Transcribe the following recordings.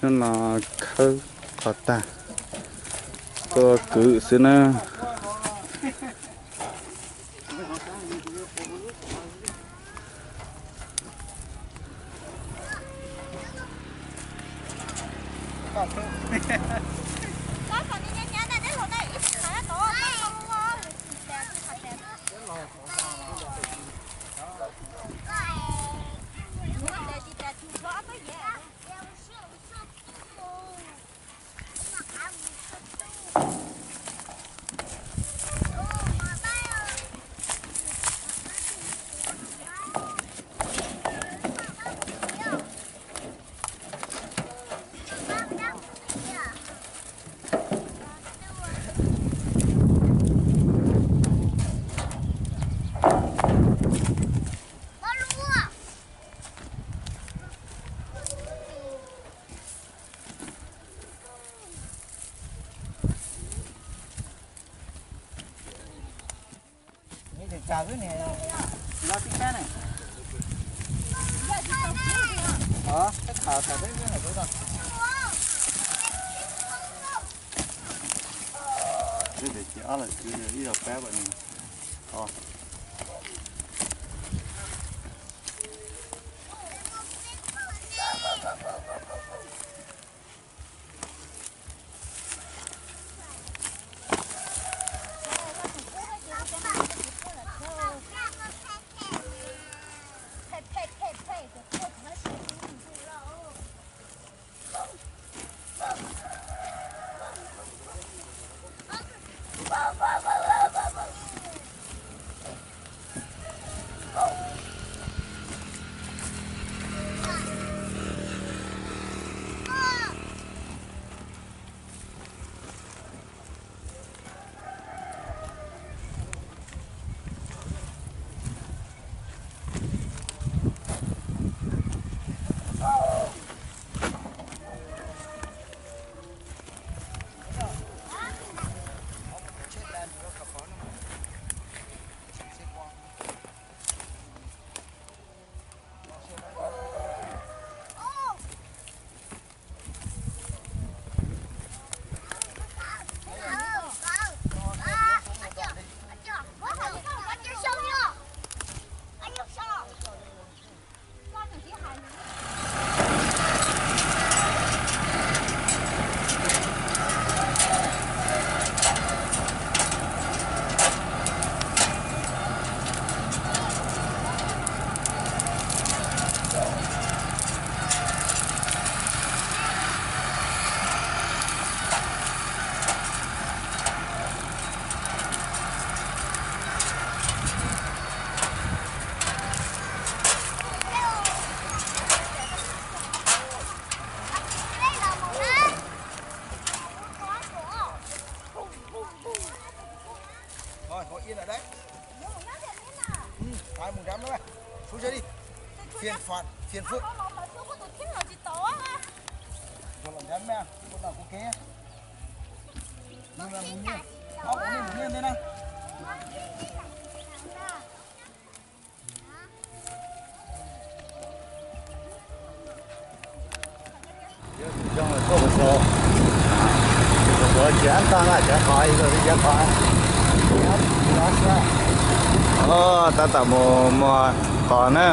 Hnub no khawb qhov tag, tuaj kwv xwb na. Thôi, thôi, yên ở đấy. Hm, thôi, mus nrab no, sub seb li. Phiền phạt, phiền phức. Mus nrab no, mus nrab no. Zoo lawm tuaj kuv saum, kuv saum tsev an tag na, tsev qhov, tsev qhov. Tab tom mus muag qos na,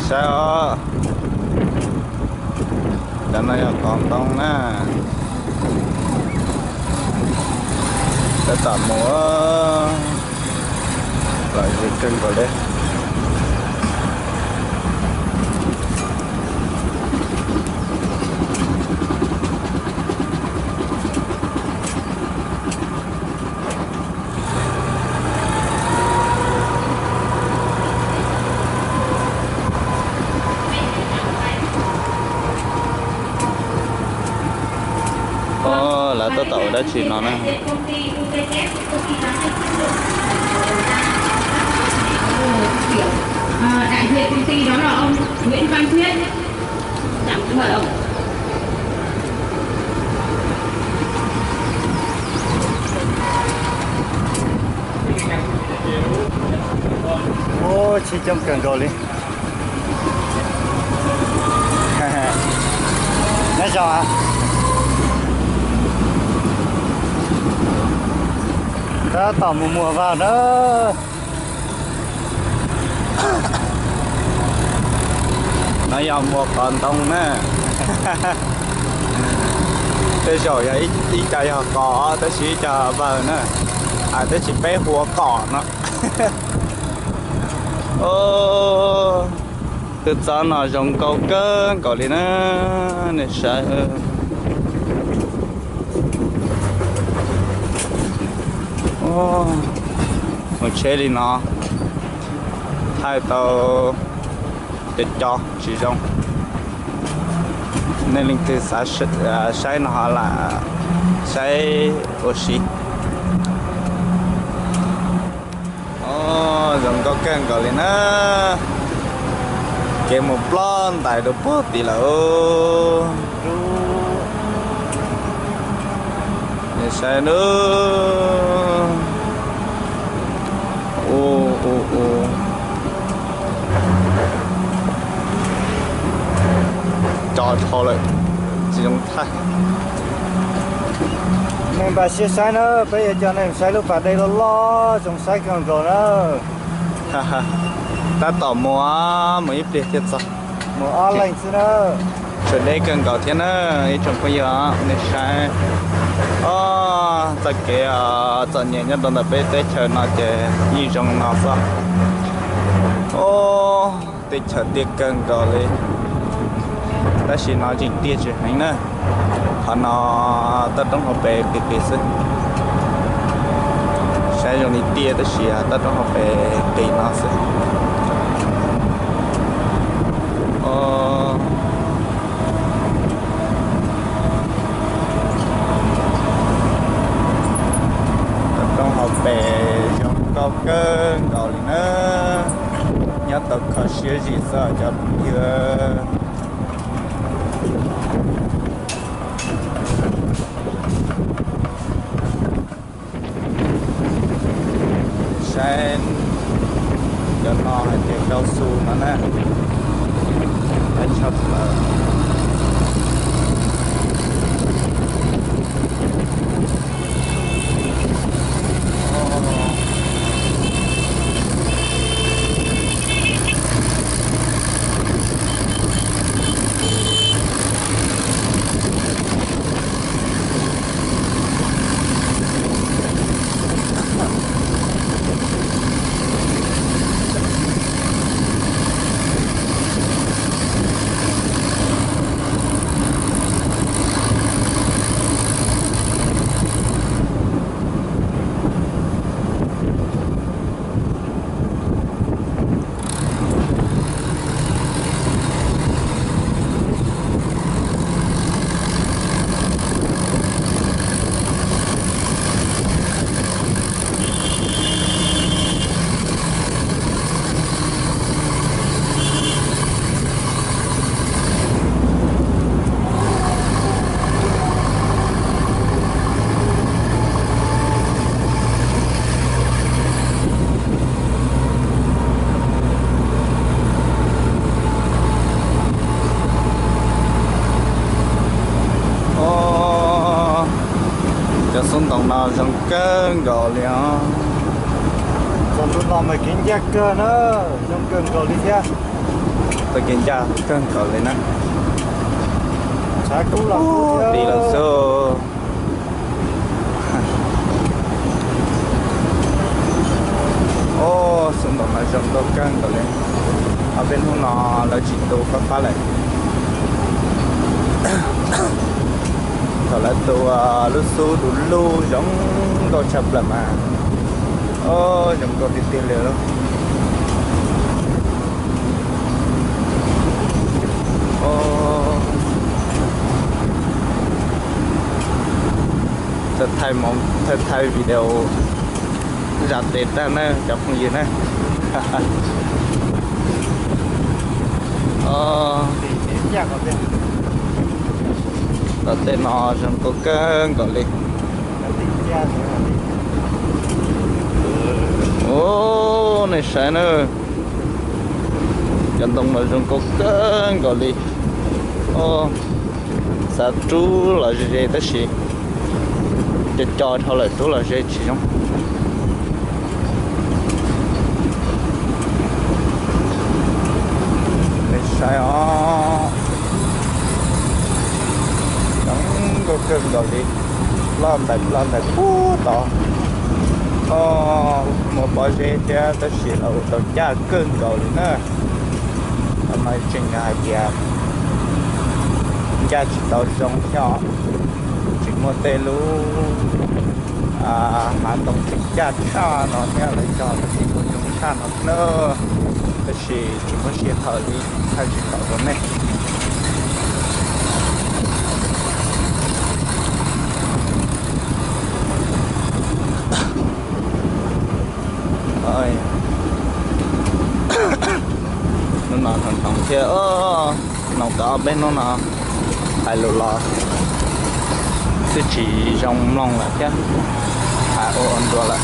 saib os. Cov no yog qos ntoo na. Tab tom mus, lom zem kawg nkaus li. Lawv tab tom ua dab tsi no na? Đại diện công ty đó là ông Nguyễn Văn Thuyết. Giảng dạy ông. Ua tsis coob kawg nkaus li. Nyob zoo, tab tom mus muag vag na. No yog muag qos ntoo na. Tej zaum yog ib co yog qos tab sis ib co vawg na. Hais tab sis peb hu ua qos no. Tus txoj no zoo nkauj kawg nkaus li na, nej saib. Mus tsheb li no thaij tau cov co tsis zoo. Nej leej twg xav saib no ho lam saib ua si. Zoo nkauj kawg nkaus li na. Kev mus plob ntais rau puag tid lawm. Nej saib na. U, u, u. Co dhau lawm, tsis zoo thaij. Mej npaj siab saib na, peb yuav coj nej saib lub pas dej loj loj zoo saib kawg nkaus na. Tab tom mus, mus ib pliag thiaj txog. Mus ob leeg xwb na. Tsuas deb kawg nkaus thiab na, ib tsoom phooj ywg, nej saib. Txoj kev txom nyem nyob rau ntawm peb teb chaws no ces yeej zoo no xwb. Teb chaws tiaj kawg nkaus li, tab sis no tseem tiaj tsis heev na. Qhov no toj roob hauv pes qis qis xwb. Saib zoo li tiaj tab sis toj roob hauv pes qis no xwb. Toj roob hauv pes zoo nkauj kawg nkaus li na. Nyob tau kho siab zim xwb cov phooj ywg. Saib cov no hais tias cao su no na. Tshaj plaws. Cov xub ntoos no zoo kawg nkaus li os. Txog ntu no mas kev ncaj kawg na, zoo kawg nkaus li thiab. Tau kev ncaj kawg nkaus li na. Tshav kub los kub thiab. Xub ntoos no zoo nkauj kawg nkaus li. Ob peb hnub no lawv tsis tu fab fab lawm. Thaum lawv tu lub xub du lug zoo nkauj tshaj plaws mas, zoo nkauj tiag tiag li. Thaij video zam tes tag na cov phooj ywg na. Tom tej no zoo nkauj kawg nkaus li. Ua, nej saib na, cov ntoo no zoo nkauj kawg nkaus li. Xav rub los ze tab sis co co dhau lawm rub los ze tsis zoo. Nej saib os, zoo nkauj kawg nkaus li, ploj ntais ploj ntais puag tod. Muaj pob zeb thiab tab sis los ua tau ncaj kawg nkaus li na. Qhov no tseem yog hais tias ncaj tsis tau zoo thiab os. Tseem muaj tej lub hav ntoo tseem ncaj tshaj no thiab lawv cog los tseem ua zoo tshaj no na. Tab sis tsis muaj sij hawm li, thaij tsis tau rau nej. Hnub no hnoos hnoos thiab, hnoos tau ob peb hnub no hais lus los twb tsis zoo mloog lawm thiab, hais ua ua ntua lawm.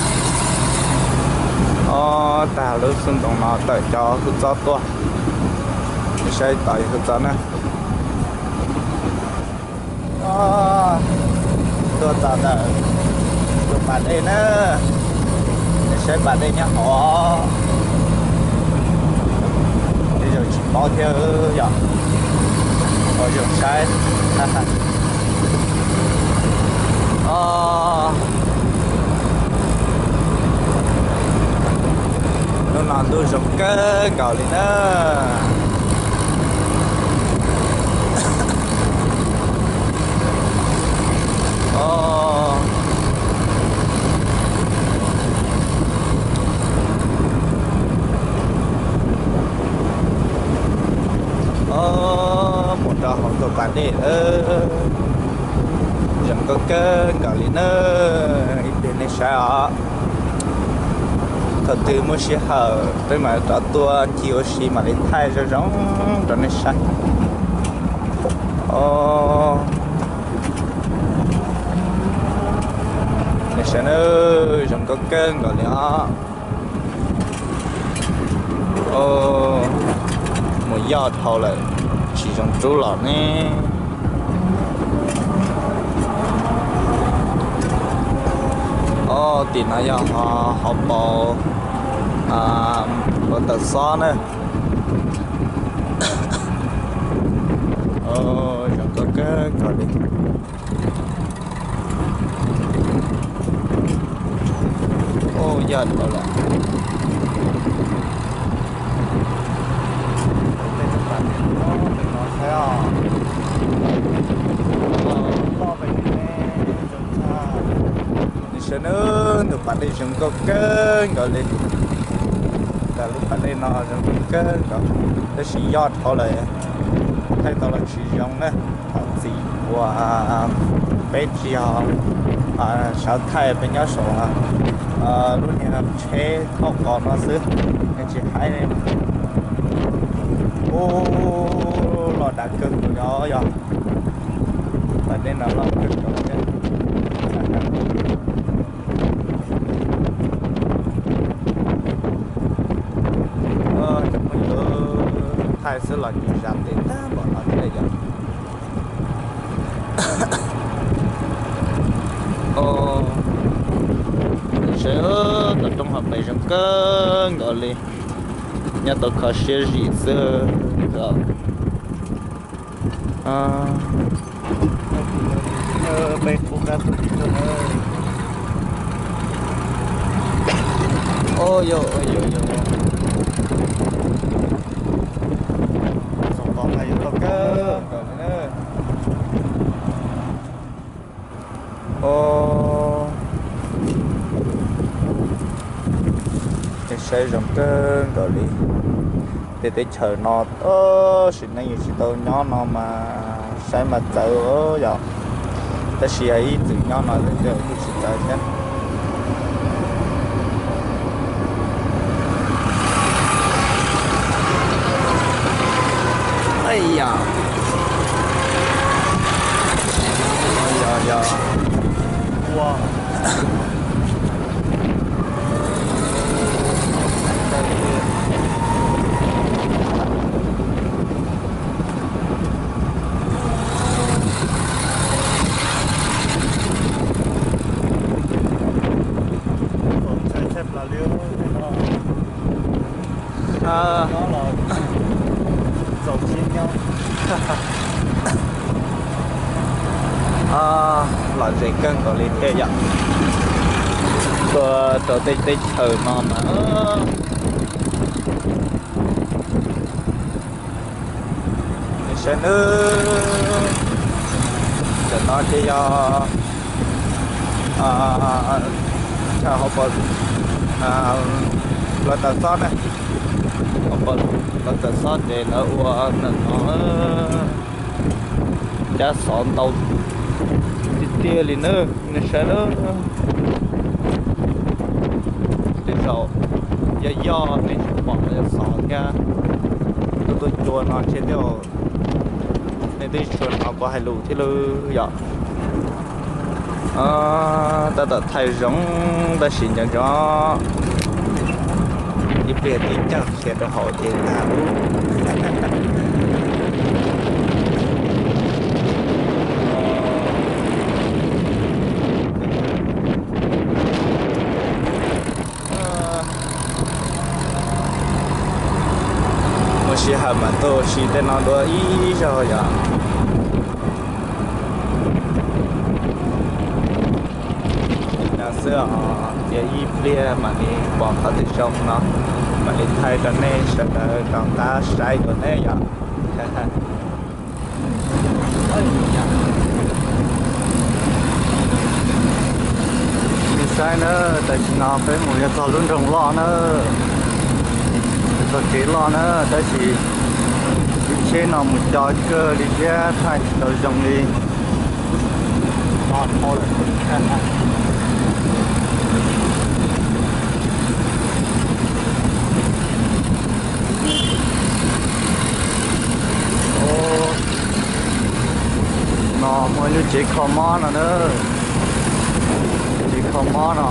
Ob tag lub xub ntoos no tawm cov hwj txob tuaj, saib tos hwj txob na. Tuaj txog ntawm tus pas dej na, saib pas dej nyob hauv. Tej zaum tsis paub thiab yom, ua zoo saib. Hnub no ntuj zoo kawg nkaus li na. Mus rau hauv tus pas dej, zoo nkauj kawg nkaus li na. Ib pliag nej saib os. Thaum twg muaj sij hawm peb mam rov tuaj ncig ua si mam li thaij zoo zoo rau nej saib. Nej saib na, zoo nkauj kawg nkaus li os. Mus yoj dhau lawm, tsis zoo rub los ne. Tim no yog hauv paus ua taws xob na. Zoo nkauj kawg nkaus li. Ua yog dhau lawm. Nws sawv nws tus pas dej zoo nkauj kawg nkaus li. Lub pas dej no zoo nkauj kawg nkaus, tab sis yoj dhau lawm, thaij tau los tsis zoo na. Thaum txim uas peb tsis yog sawv thaij, peb nyob saum lub niag tsheb thauj qos no xwb, tsis haib li. Ub, los dav kawg nkaus yog, pas dej no loj kawg nkaus thiab. Cov phooj ywg, thaij xwb los cus zam tes tag npaum no thiab yom. Saib, tom roob hauv pes zoo kawg nkaus li, nyob tau kho siab zim xwb. Saib zoo kawg nkaus li. Tej teb chaws no tab sis neeg yuav tsis tau nyob no mas saib mas txawv yom. Tab sis yog ib txwm nyob no tej twb tsis txawv thiab. Yog, yog. Txaus siab nyob. Lom zem kawg nkaus li thiab yom. Tuaj rau tej teb chaws no mas, saib nawb, cov no ces yog chaw hauv paus, lawv tawm xob na, hauv paus lawv tawm xob ces lawv ua ntawm no, cab xov ntau tiag tiag li na, nej saib na. Tej zaum yog yog nej tsis pom los yog xov thiab, tuaj tuaj cua no tseg thiab, nej twb tshua hnov kuv hais lus thiab lawm yom. Tab tom thaij zoo tab sis nco ntsoov ib pliag tib cag khiav rau hauv ces tag lub. Mus sij hawm mam tuaj ua si tej no dua ib zaug yom. No xwb os, cia ib pliag mam li pom qhov twg zoo no mam li thaij rau nej sawv daws tau qab saib dua ne yom. Nej saib na, tam sim no peb mus yuav txog lub nroog loj na, txog kev loj na, tab sis lub tsheb no mus co kawg li thiab thaij tsis tau zoo li. No muaj ib lub tsev kho mob no na, tsev kho mob no.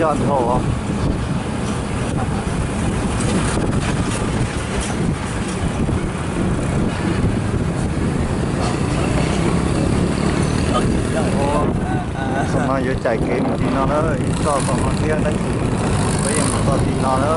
Yog dhau. Qhov no yuav caij kev mus tim no na, ib txoj qhov no thiab tab sis peb yeej mus txoj tim no na.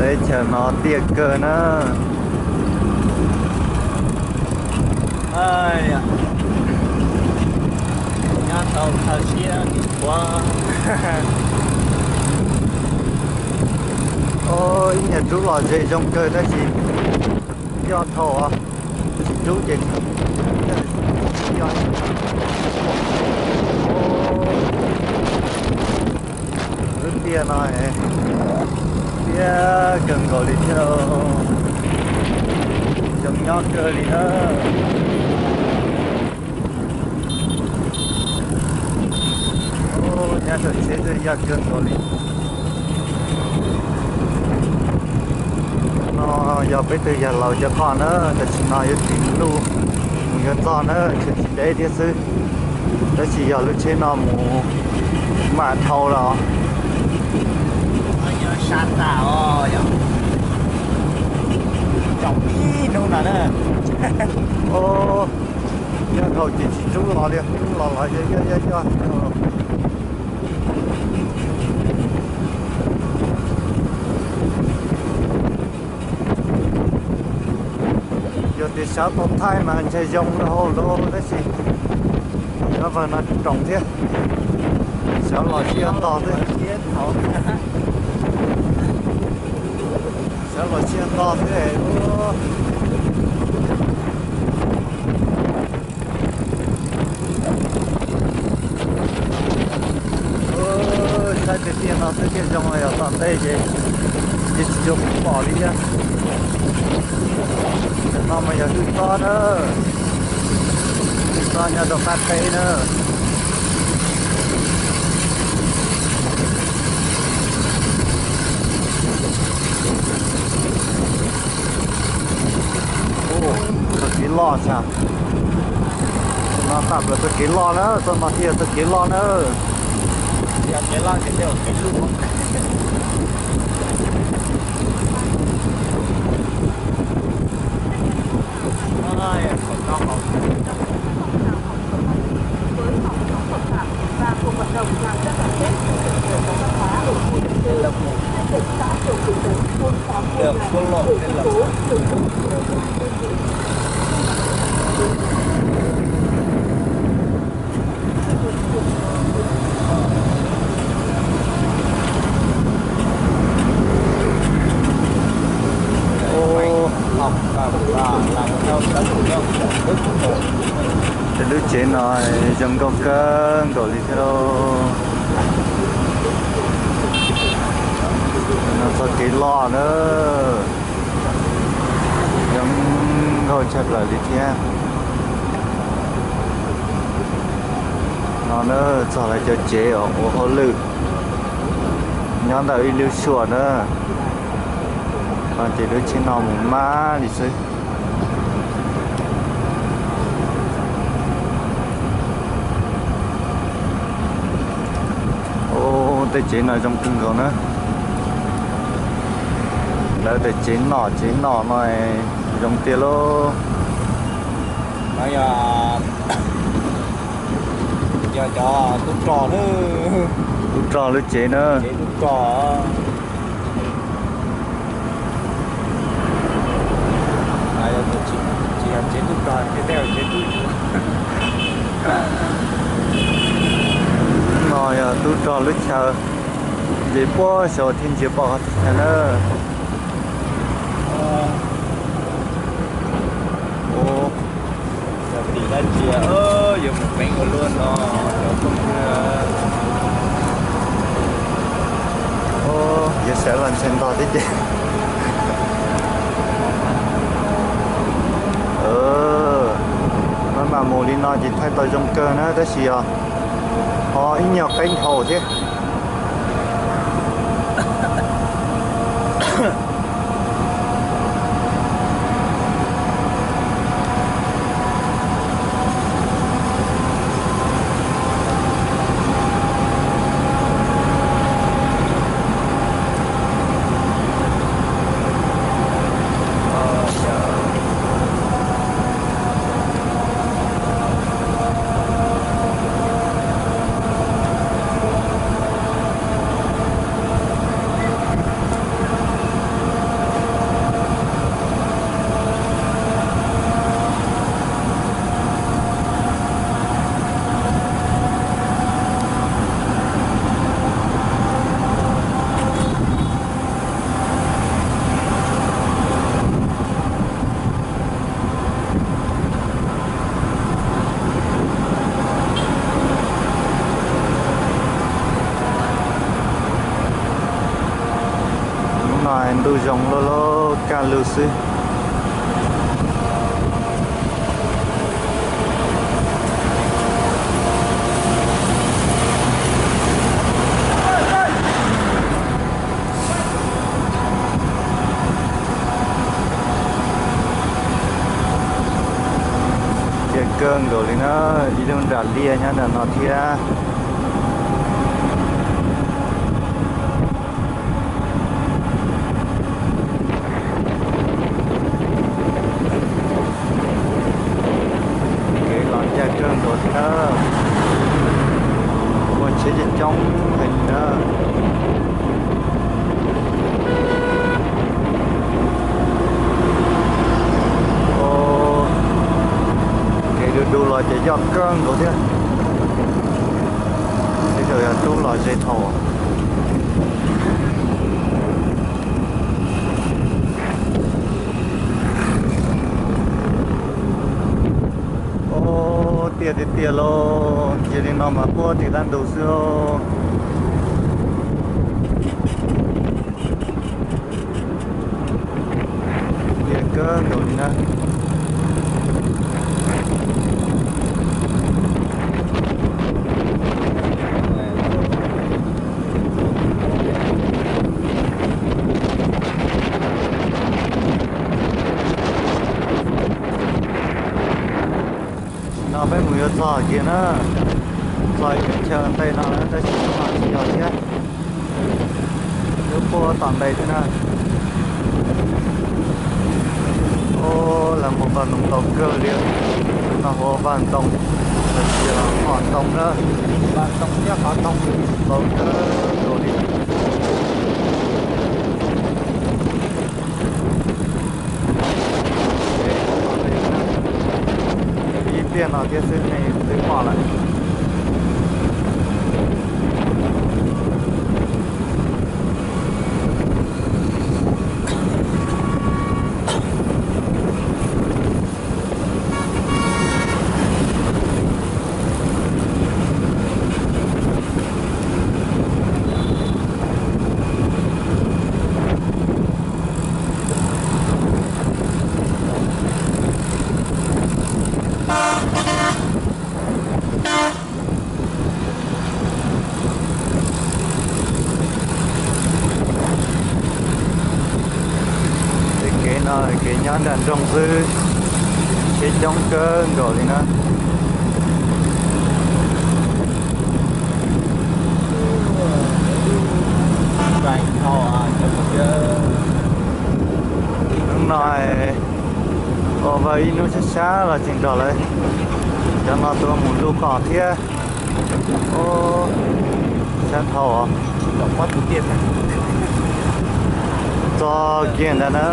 Teb chaws no tiaj kawg na. Nyob tau kho siab nim qhuav. Ib nyuag rub los ze zoo kawg tab sis yog dhau, tsis rub ces tsis yog. Lub tiaj no tiaj kawg nkaus li thiab, zoo nyob kawg li na. Nyab saum tsheb twb yaj kawg nkaus li. No yog peb tug yawg laus cov qoj na, tam sim no yuav tsis luj mus yuav txog na, tsis tsis deb thiab xwb. Tab sis yog lub tsheb no mus mam dhau los. Sab tas os, tsaus ib hnub no na. Yog dhau ces tsis rub los li, rub los los yog yog yog yog. Yog tias sawv tau thaij mas ntshe zoo hauv lawm tab sis cov vawg no roos thiab, sawv los siab ntog xwb. Sawv los siab ntog xwb. Saib tej tiaj no xwb thiaj zoo, yog tom ntej ces yeej tsis zoo pom li thiab. Cov no mas yog hwj txob na, hwj txob nyob rau qab teb na. Loj xwb. No tawm plaws txoj kev loj na, txoj no thiaj yog txoj kev loj na. Ces lub tsev no zoo nkauj kawg nkaus li thiab lauj. No txoj kev loj na, zoo nkauj tshaj plaws li thiab. No na, txog lawv cov tsev ua hauj lwm nyob ntawm ib lub suam na. Ces lub tsheb no mus mab li xwb. Ub, tej tsev no zoo kawg nkaus na. Lawv tej tsev nom tsev nom no zoo tiag lauj. Yog cov tub rog, tub rog lub tsev na. No yog tub rog lub chaw, ces puag saud thiaj ntsia pom qhov txhia chaw na. Ub, cov tim dab tsi yuav mus peev ua luaj no, cov phooj ywg. Ub, yuav sawv los ntshe ntog thiab ces. Maj mam mus li no ces thaij tau zoo kawg na, tab sis os, ho ib nyuag qeeb dhau thiab. Hnub no ntuj zoo loj loj kaj lug xwb. Tiaj kawg nkaus li na, ib lub nram liaj nyob ntawm no thiab. Kev los ncaj kawg nkaus thiab, muaj tsheb coob coob heev li na. Kev du du los ces yoj kawg nkaus thiab. Tej zaum yog tub los ze thaum. Ub, tiaj tiag tiag lauj, cia li no mas puag tim laj ntug xwb. Tiaj kawg nkaus li na. Txog kiag na, txog ib teb chaws ntej no lawm tab sis hnub no tsis yog thiab, lub puag tom ntej thiab na. Ub, lawv mus vaj ntoo ntau kawg li, no hu ua vaj ntoo, los sis qhov ntoo na, vaj ntoo thiab qhov ntoo ntau kawg nkaus li. Ib pliag no thiab xwb nej twb pom lawm. Tej kev no kev nyob nram nroog xwb, kev coob kawg nkaus li na. Hnub no ua ib hnub sab sab los tseem nrog lawv cov no tuaj mus luj qos thiab. Ub, sab dhau os. Txog kiag ntawd na.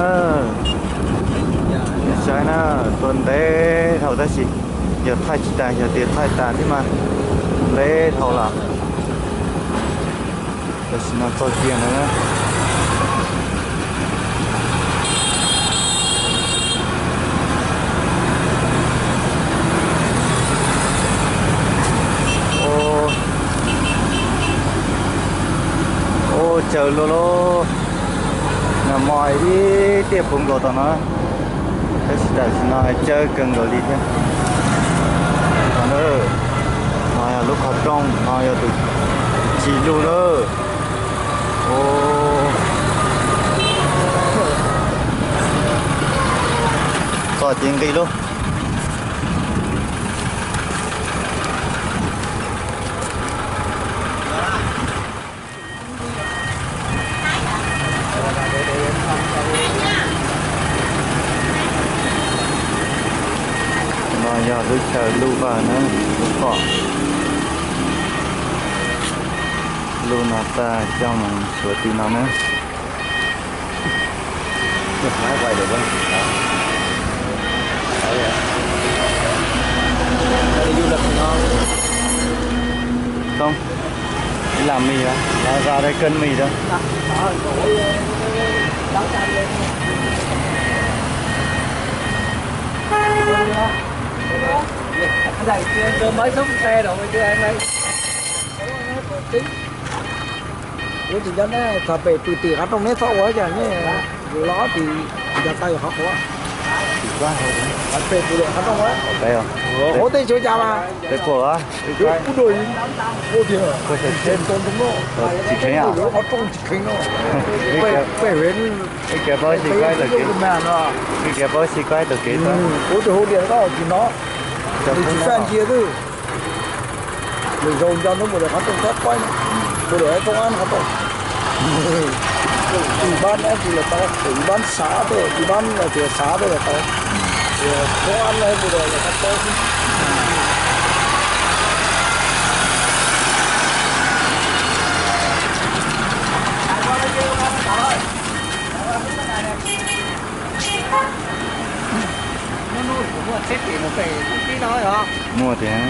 Saib na, tuaj ntev dhau tab sis yog thaij tsis tas, yog tias thaij tas thiab mas ntev dhau lawm. Tam sim no txog kiag ntawd na. Ub, tsawv luaj lauj. Nag hmo ib tiaj puv nkaus tom no, tab sis tam sim no tsawv kawg nkaus li thiab. No yog lub qhov rooj, no yog tus tsim luj lawm. Txog ces nqis lauj. No yog lub chaw luj vaj na, lub kom. Luj no tag coj mus suav tim no na. Toob, ib lam mis, los ra đây cân mì đó. Ua tsis nco ne, txog pem pw tim qhov rooj neb txhob ua cas ne, los tim cov taw qhov qhuav. Pem pw tim qhov rooj, hauv tej suav cas mas. Peb puas, peb puas, tsis kheev, qhov rooj tsis kheev no. Peb, peb, peb, ib kev paub tsis kaib tus kev, ua tus hu tias koj tsis hnov, tus tsis faj ncia xwb. Lwm zaus nco ntawd mus lawm qhov rooj txhob qaib, mus lawm công an qhov rooj. Ib bab ne tus lawm tau, ib bab xav tej, ib bab tias xav tej lawm tau. Công an no mus lawm qhov rooj. Muaj tiag.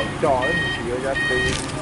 Coj mus tsis yuav cov tes.